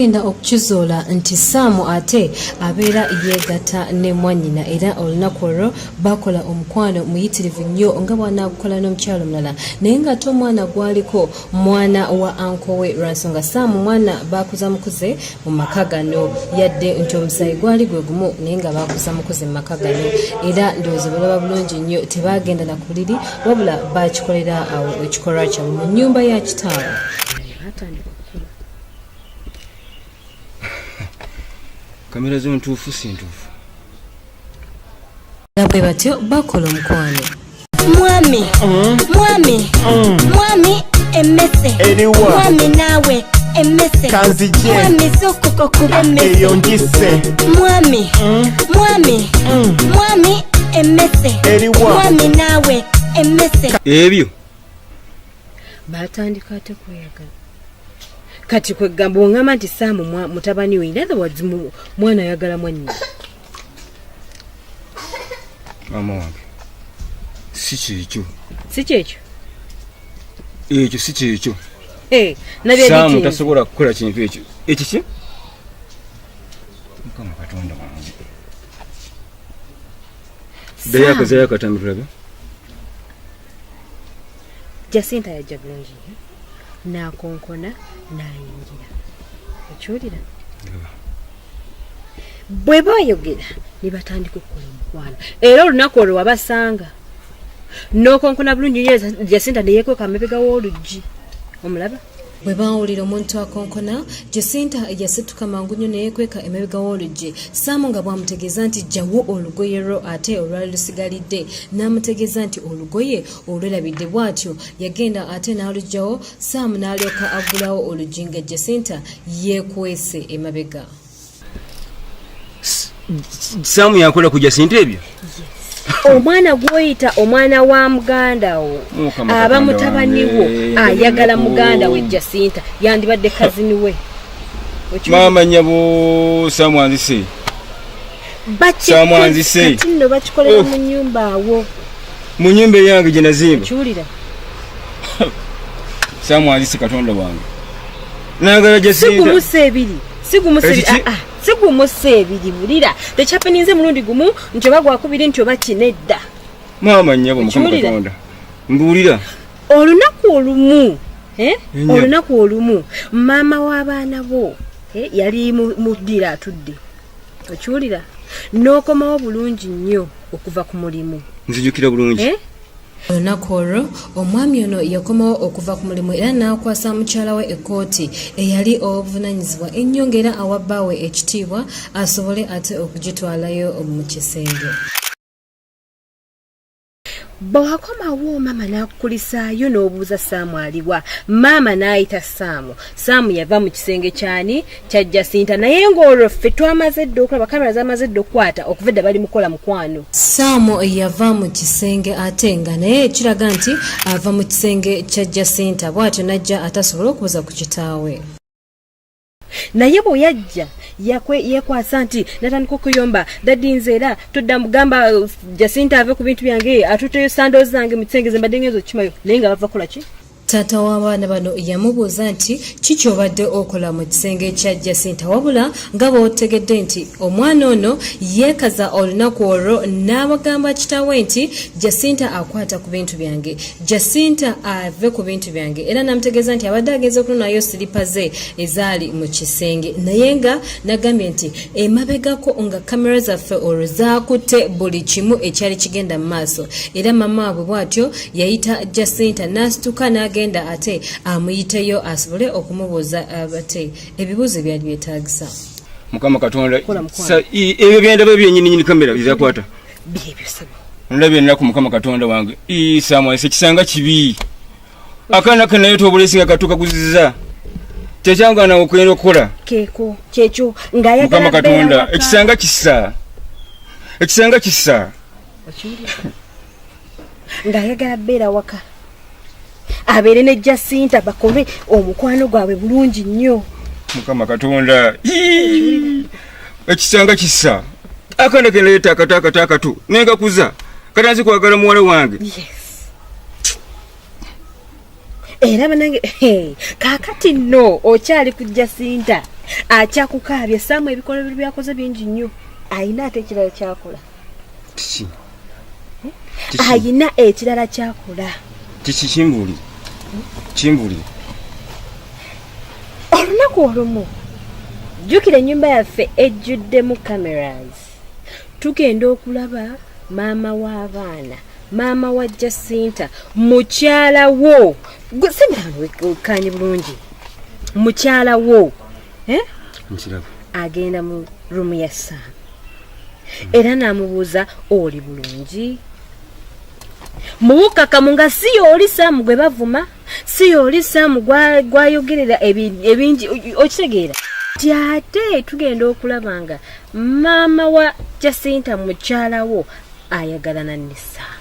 Genda okukizuula nti Ssaamu ate abeera yeegatta ne mwannyina era olunaku olwo bakola omukwano muyitirivu nnyo nga bw'anaagukola n'omukyala omulala naye ng'ate omwana gw'aliko mwana wa anko we lwa nsonga Ssaamu mwana baakuza mukuze mu maka gano yadde nti omusaayi gwali gwe gumu naye nga baakuza mukuze mu maka gano era ndowooza balaba bulungi nnyo tebaagenda na ku buliri wabula baakikolera awo ekikolwa kyabwe mu nnyumba ya kitaabwe. Kamera zo ntuufu si ntuufu? Nga bwe batyo bakola omukwano. Mwami, mwami, mwami, emmese Eriwa? Mwami naawe emmese. Kanzije. Mwami zukuka okuba emmese. Eyo ngisse. Mwami, mwami, mwami, emmese. Eriwa? Mwami naawe emmese. Ebyo Batandika ate kweyagala. Kati kwegamba ongamba nti Saamu mutabani we, in other words, mwana ayagala mwannyina. Maama wange, si kyekyo. Si kyekyo? Ekyo si kyekyo. Eh, nabye Saamu bitinze. tasobola kukola kintu ekyo. Ekiki? Mukama Katonda wange, ddayo akazayo akatambi tulabe. Jacinta yajja bulungi nnyo n'akonkona n'ayingira. Okiwulira? Bwe bayogera ne batandika okukola omukwano, era olunaku olwo wabasanga n'okonkona bulungi nnyo, Jacinta ne yeekweka amabega w'oluggi. Omulaba? Bwe baawulira omuntu akonkona, Jacinta yasituka mangu nnyo ne yeekweka emabega w'oluggi. Ssaamu nga bw'amutegeeza nti ggyawo olugoye lwo ate olwali lusigalidde, n'amutegeeza nti olugoye olwerabidde. Bw'atyo yagenda ate n'aluggyawo, Ssaamu n'alyoka aggulawo oluggi nga Jacinta yeekwese emabega. Ssaamu yakola ku Jacinta ebyo? Omwana gw'oyita omwana wa muganda wo Mukama aba Katonda mutabani wo wange, ayagala nnaku. Muganda we Jacinta yandibadde kazini we. Okiwulira? Maama nnyabo, Saamu anzise. Saamu anzise. Kati nno bakikolera Oh. mu nnyumba awo. Mu nnyumba eyange gye nazimba. Okiwulira? Saamu anzise, Katonda wange, nayagala Jacinta. Sigumusa ebiri, sigumusa ebiri. Ekiki? Ah, ah, sigumusa ebiri. Wulira, tekyapeninze mulundi gumu nti oba gwakubiri nti oba kinedda. Maama nnyabo, Mukama Okiwulira? Katonda, mbuulira. Olunaku olumu, eh? Ennyo. Olunaku olumu maama w'abaana bo, eh, yali mu ddiiro atudde. Okiwulira? N'okomawo bulungi nnyo okuva ku mulimu. Nzijukira bulungi. Eh? Olunaku olwo omwami ono yakomawo okuva ku mulimu era n'akwasa mukyala we ekkooti eyali ow'obuvunaanyizibwa ennyo ng'era awa bbaawe ekitiibwa asobole ate okugitwalayo mu kisenge. Bwe wakomawo maama n'akukulisaayo n'obuuza Saamu aliwa. Maama n'ayita Saamu. Saamu yava mu kisenge kyani? Kya Jacinta. Naye ng'olwo ffe twamaze dda okulaba, kamera zamaze dda okukwata okuva edda bali mukola mukwano. Saamu yava mu kisenge ate nga naye kiraga nti ava mu kisenge kya Jacinta, bw'atyo n'ajja ate asobole okubuuza ku kitaawe. Naye bwe yajja yeekwasa nti natandika okuyomba, "Daddy, nze era todda mugamba Jacinta ave ku bintu byange, atuteyo sandals zange mu kisenge ze mbadde ngenza okukimayo." Naye nga bava kukola ki? Taata w'abaana bano yamubuuza nti ki ky'obadde okola mu kisenge kya Jacinta, wabula nga bw'otegedde nti omwana ono yeekaza olunaku olwo n'abagamba kitaawe nti Jacinta akwata ku bintu byange, Jacinta ave ku bintu byange, era n'amutegeeza nti abadde agenze okunonayo siripa ze ezaali mu kisenge, naye nga nagambye nti emabegako nga kamera zaffe olwo zaakutte buli kimu ekyali kigenda mu maaso. Era maama waabwe bw'atyo yayita Jacinta n'asituka n'agenda ate amuyiteyo asobole okumubuuza ate ebibuuzo ebyali byetaagisa. Mukama Katonda. Kola mukwano. Ebyo byendaba byenyininyini kamera byezakwata. Byebyo sebo. Ndabye ennaku, Mukama Katonda wange. Samuel, kisanga kibi akaana kanaye tobulesi nga katukaguziza kyekyangana okugenda okukola. Keeko kyekyo ng'ayagala Mukama beera Katonda. waka. Ekisanga kisa, ekisanga kisa. Okiwulira? Ng'ayagala beera waka abeere ne Jacinta bakole omukwano gwabwe bulungi nnyo. Mukama Katonda. Ii, ekisanga kisa akaana kenaleeta akato akato akato nengakuza katanzi kwagala muwala wange. Yes, era banange, hey, kaakati nno okyali ku Jacinta. Akyakukaabya Saamu ebikolobero byakoze bingi nnyo. Ayina ate ekirala kyakola. Kiki? Ayina ekirala kyakola. Kiki kimbuulire? Kimbuulire. Olunaku olumu jjukira ennyumba yaffe ejjuddemu cameras. Tugenda okulaba maama w'abaana, maama wa Jacinta, mukyala wo. Sembera wekkaanye bulungi. Mukyala wo. Eh? Nkiraba. Agenda mu ruumu ya Sam. Era n'amubuuza oli bulungi? Muwukakamu nga si y'oli Sam gwe bavuma, si y'oli Sam gwayogerera ebingi, okitegeera. Ti ate tugenda okulaba nga maama wa Jacinta mukyala wo ayagalana ne Sam.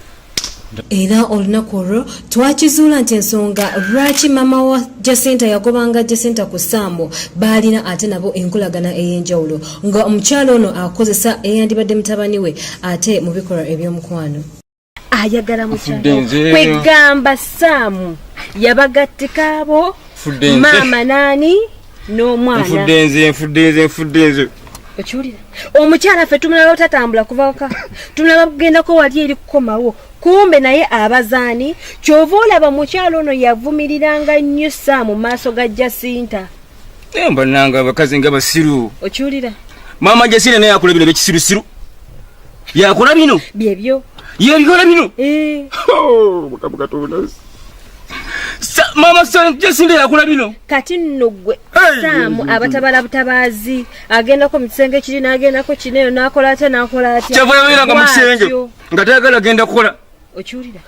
Era olunaku olwo twakizuula nti ensonga lwaki maama wa Jacinta yagobanga Jacinta ku Sam baalina ate nabo enkolagana ey'enjawulo nga omukyala ono akozesa eyandibadde mutabani we ate mu bikolwa eby'omukwano. Ayagala mukyala kwegamba Sam yabagattika abo maama naani n'omwana. Nfudde nze, nfudde nze, nfudde nze. Okiwulira? Omukyala ffe tumulaba otatambula kuva waka, tumulaba kugendako wali eri kukomawo, kumbe naye abazaani. Ky'ova olaba mukyala ono yavumiriranga nnyo Sam mu maaso ga Jacinta. Bannange abakazi nga basiru. Okiwulira? Maama Jacinta naye akola bino ebyekisirusiru. Yakola bino? Byebyo. Yebikola bino? Mukama Katonda. Maama Jacinta yakola bino. Kati nno ggwe Sam abatabala butabaazi agendako mu kisenge kiri n'agendako kino eyo n'akola atya n'akola atya. Kyava yabeeranga mu kisenge nga tayagala genda kukola. Okiwulira?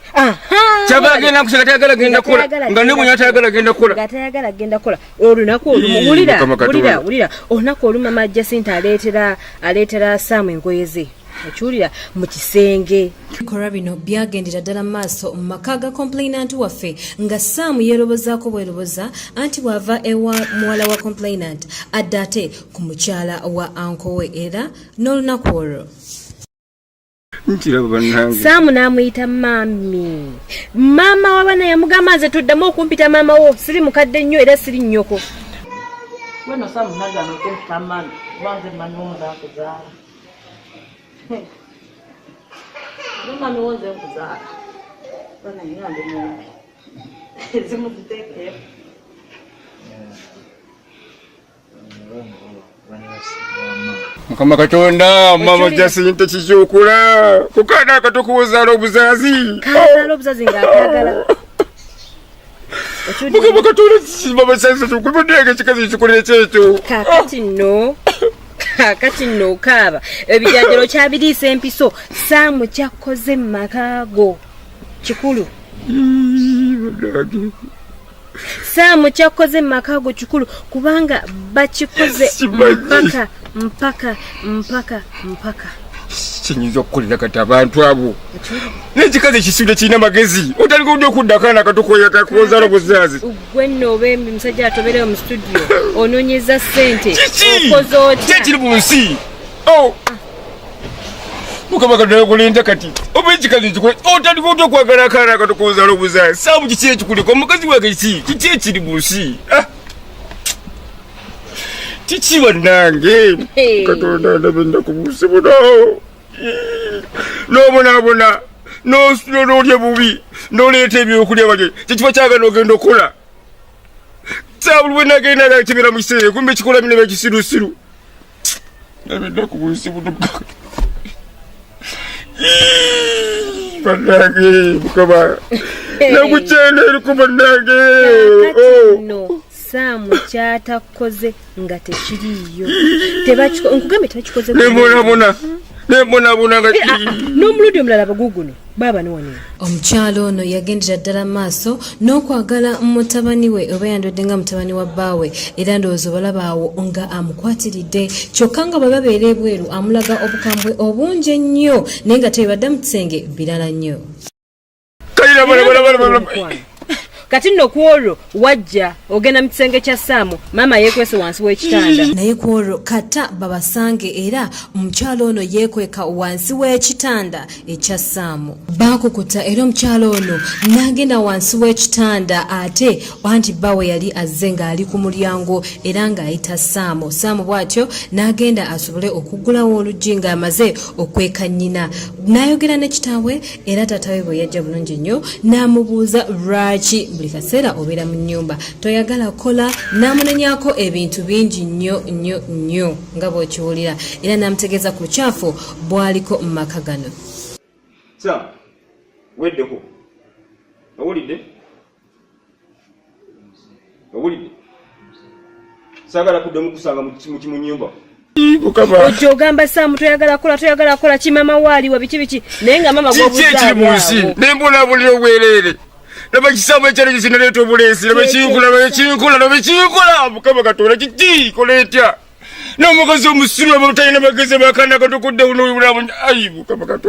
Kyava agenda ku kisenge tayagala genda kukola nga ne bw'onywa tayagala genda kukola. Nga tayagala genda kukola. Olunaku olumu wulira, wulira, wulira. Olunaku olumu Maama Jacinta aleetera Sam engoye ze. Okiwulira mu kisenge. Ebikolwa bino byagendera ddala mu maaso mu maka ga complainant waffe nga Sam yeerobozaako bweroboza anti bw'ava ewa muwala wa complainant adda ate ku mukyala wa anko we era n'olunaku olwo. Nkiraba bannange. Sam n'amuyita mami. Maama w'abaana yamugamba nze tuddamu okumpita maama wo, siri mukadde nnyo era siri nnyoko. Weno Sam nagaana okumpita mami kuba nze mami wo nze nkuzaala. Nze mami wo nze nkuzaala. Bana nga ndi mumpi. Ezimu ziteekeyo. Mukama Katonda, Mama Jacinta kikyokula kukaana akato kuwozaala obuzaazi. Kazaala obuzazi ng'akaagala. Mukama Katonda, Mama Jacinta kikubudde ekikazi kikolera kyekyo. Kaakati nno okaaba ebijanjalo kyabiriisa empiso. Sam kyakkoze mu maka go kikulu. Sam kyakkoze mu maka go kikulu kubanga bakikoze mpaka mpaka mpaka mpaka. Kinyinza okukolera kati abantu abo n'ekikazi ekisudde kirina magezi otandika odde okudda akaana akato kozaala buzaazi. Gwe nno oba musajja atoberewo mu studio onoonyeza ssente okoze otya? Kiki ekiri mu nsi? Mukama Katonda kulinda kati oba ekikazi ekikola otandika otya okwagala akaana akato kozaala obuzaazi? Sam kiki ekikuliko omukazi wange kiki? Kiki ekiri mu nsi? Kiki bannange? Katonda ndaba ennaku mu nsi muno. N'obonaabona, n'olya bubi, n'oleeta ebyokulya balye. Kyekifa kyagala ogenda okukola. Saabuli bwe nagenda nga kibera mu kisenge, kumbe kikola bino byakisirusiru. Ndaba ennaku mu nsi muno. Bannange, Mukama. Nakukyenda eriko bannange. Kaakati nno Sam kyatakoze nga tekiriiyo. Nkugambye tebakikoze. Nembonabona. Nembonabona nga N'omulundi omulala baguguno. Baaba ne wano. Omukyala ono yagendera ddala mu maaso n'okwagala mutabani we oba yandwadde nga mutabani wa bbaawe era ndowooza obalaba awo nga amukwatiridde kyokka nga bwe babeera ebweru amulaga obukambwe obungi ennyo naye nga tebibadde mu kisenge birala nnyo. Kayira, bala, bala, bala, bala. Kati nno ku olwo wajja ogenda mu kisenge kya Saamu, maama yeekwese wansi w'ekitanda. Naye ku olwo kata babasange, era omukyala ono yeekweka wansi w'ekitanda ekya Saamu. Baakukuta era omukyala ono n'agenda wansi w'ekitanda, ate anti bba we yali azze ng'ali ku mulyango era ng'ayita Saamu. Saamu bw'atyo n'agenda asobole okuggulawo oluggi ng'amaze okweka nnyina, n'ayogera ne kitaawe. Era taata we bwe yajja bulungi nnyo n'amubuuza, lwaki buli kaseera obeera mu nnyumba toyagala kukola? N'amunenyako ebintu bingi nnyo nnyo nnyo nga bw'okiwulira, era n'amutegeeza ku bukyafu bw'aliko mu maka gano. Sam, weddeko. Owulidde? Owulidde? Saagala kuddamu kusanga mu nnyumba. Ojja ogamba Saamu toyagala kukola, toyagala kukola ki, maama waaliwa, biki biki, naye nga maama Kiki ekiri mu nsi? Nembonabonera obwereere. Laba kisaamu ekyalo ekyo kinaleeta obuleesi. Laba ekinkola, laba ekinkola, laba ekinkola. Mukama Katonda, kiki kola etya? N'omukazi omusiru aba talina magezi, bakana katukudde buno obulamu. Ayi Mukama Katonda.